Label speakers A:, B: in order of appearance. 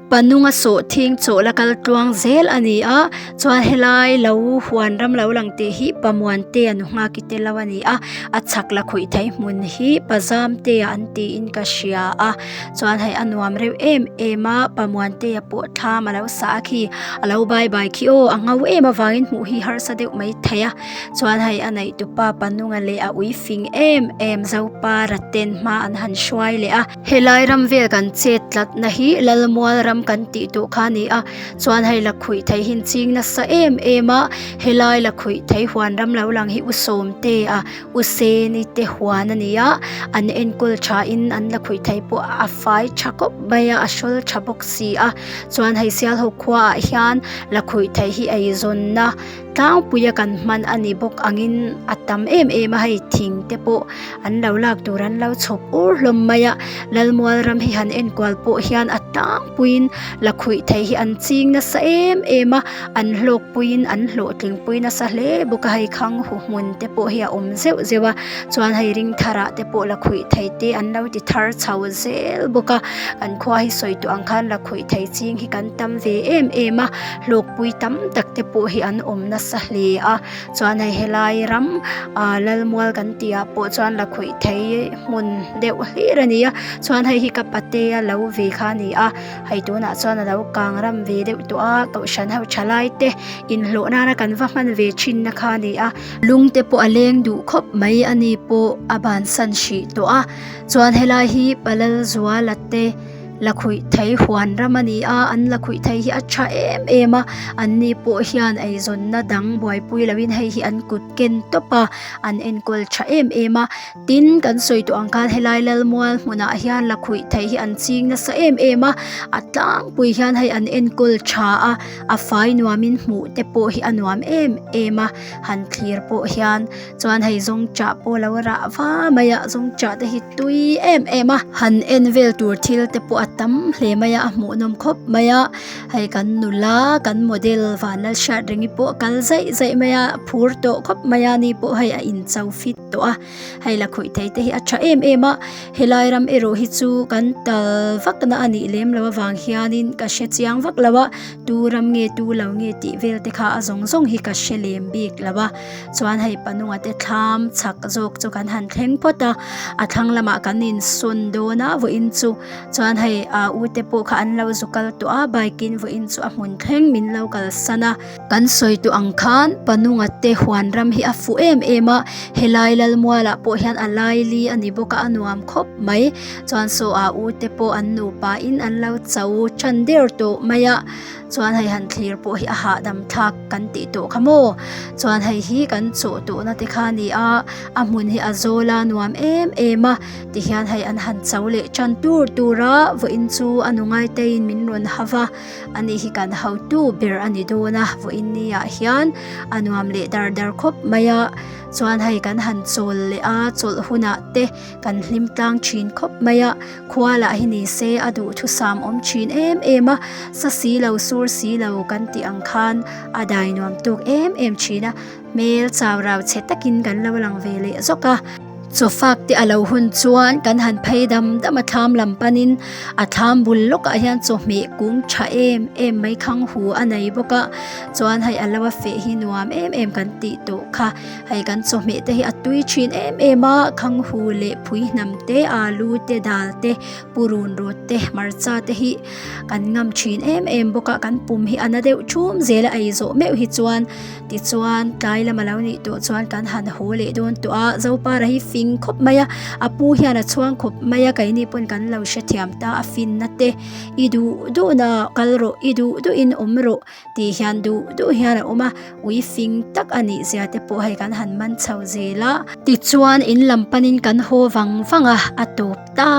A: Panunga sawhthing chawh la kal tluang zel a ni a, chuan helai lo huan ram lo lang tih hi Pamuantea nu nghak i tel lo a ni a, a chhak la khawih thei hmun hi Pazamtea an tiin ka hria a, chuan hei a nuam reuh em em a, Pamuantea pawh thlam a lo sa a khi a lo bai bai khi aw a ngau em avangin hmuh hi harsa deuh mai thei a, chuan hei a neih tupa Panunga leh a ui fing em em Zopara ten hma an han hruai leh a. Helai ram vel kan chet tlatna hi Lalmual ram kan tih tawh kha a ni a, chuan hei lakhuih thei hi ching nasa em em a, helai lakhuih thei huan ram lo lang hi U Sawmtea U Seni te huan a ni a, an enkawl tha in an lakhuih thei pawh a fai tha khawp mai a, a hrawl tha bawk si a, chuan hei Sialhawk khua ah hian lakhuih thei hi eizawnna Tlangpuia kan hman a ni bawk angin a tam em em a hei thing te pawh an lo lak tur an lo chhawp ur hlawm mai a Lalmual ram hi han enkual pawh hian a tlangpuiin lakhuih theih hi an ching nasa em em a an hlawkpuiin an hlawhtlingpui nasa hle bawk a hei khang hu hmun te pawh hi a awm zeuh zeuh a chuan hei ring tharah te pawh lakhuih theih te an lo ti thar chho zel bawk a kan khua hi sawi tawh ang khan lakhuih theih ching hi kan tam ve em em a. Hlawkpui tam tak te pawh hi an awm nasa hle a chuan hei helai ram ah Lalmual kan tih ah pawh chuan lakhuih thei hmun deuh hlir a ni a chuan hei hi ka patea lo ve kha a ni a hei tunah chuan a lo kang ram ve deuh tawh a kohhran ho thalai te inhlawh nana kan va hman ve thin na kha a ni a lung te pawh a leng duh khawp mai a ni pawh a bansan hrih tawh a chuan helai hi Palalzuala te. Lakhuih thei huan ram a ni a, an lakhuih thei hi a tha em em a, an ni pawh hian eizawnna dang buaipui loin hei hi an kut ken tawp a, an enkawl tha em em a, tin kan sawi tawh ang khan helai Lalmual hmunah hian lakhuih thei hi an ching nasa em em a, a tlangpui hian hei an enkawl tha a, a fai nuamin hmuh te pawh hi a nuam em em a, han thlir pawh hian chuan hei zawng chah pawh a lo rah va mai a zawng chah te hi tui em em a han en vel tur thil te pawh a tam hle mai a a hmuh nawm khawp mai a hei kan nula kan model vanlalhriat ringi pawh a kal zaih zaih mai a a phur tawh khawp mai a ni pawh hei a in cho fit tawh a hei lakhuih thei te hi a tha em em a helai ram erawh hi chu kan tal vak na a nih lem loh avang hianin ka hre chiang vak lo a tu ram nge tu lo nge tih vel te kha a zawng zawng hi ka hre lem bik lo a. Chuan hei panunga te thlam chhak zawk chu kan han thleng phawt a, a thlang lamah kan insawn dawn a vawiin chu chuan hei aa u te pawh kha an lo zu kal tawh a bike in vawiin chu a hmun thleng min lo kalsan a. Kan sawi tawh ang khan panunga te huan ram hi a fuh em em a, helai Lalmualah pawh hian a laili a ni bawk a a nuam khawp mai chuan saw aa u te pawh an nupa in an lo cho tan der tawh mai a. Chuan hei han thlir pawh hi a hahdam thlak kan tih tawh kha maw? Chuan hei hi kan chawh tawhna te kha a ni a, a hmun hi a zawl a nuam em em a, tihian hei an han cho leh tan tur tur a, vawiin chu a nu ngaiteiin min rawn ha va, ani hi kan hotu ber a ni dawn a, vawiin ni ah hian a nuam leh dar dar khawp mai a, chuan hei kan han chawl leh a, chawlh hunah te kan hlim tlang thin khawp mai a. Khua lah hi ni se a duhthusam awm thin em em a, sa si lo sur si lo kan tih ang khan a dai nuam tuk em em thin a, hmel chau rau chhe takin kan lo lang ve leh zawk a. Chawfak te a lo hun chuan kan han phei dam dam a thlam lam panin a thlam bul lawkah hian chawhmeh kung tha em em mai khang hu a nei bawk a, chuan hei a lo a feh hi nuam em em kan tih tawh kha. Hei kan chawhmeh te hi a tui thin em em a, khanghu leh phui hnam te, alu te, dal te, purun rawt te, hmarcha te hi kan ngam thin em em bawk a, kan pum hi a na deuh thum zel a ei zawh meuh hi chuan tichuan tlai lama lo nih tawh chuan kan han haw leh dawn tawh a, Zopara hi fing khawp mai a, a pu hian a chhuang khawp mai a, keini pawn kan lo hrethiam ta a finna te i duh duhna kal rawh, i duh duhin awm rawh. Tih hian duh duh hian a awm a, ui fing tak a nih zia te pawh hei kan han man chho zel a. Tichuan in lam panin kan haw vang vang a, a tawp ta.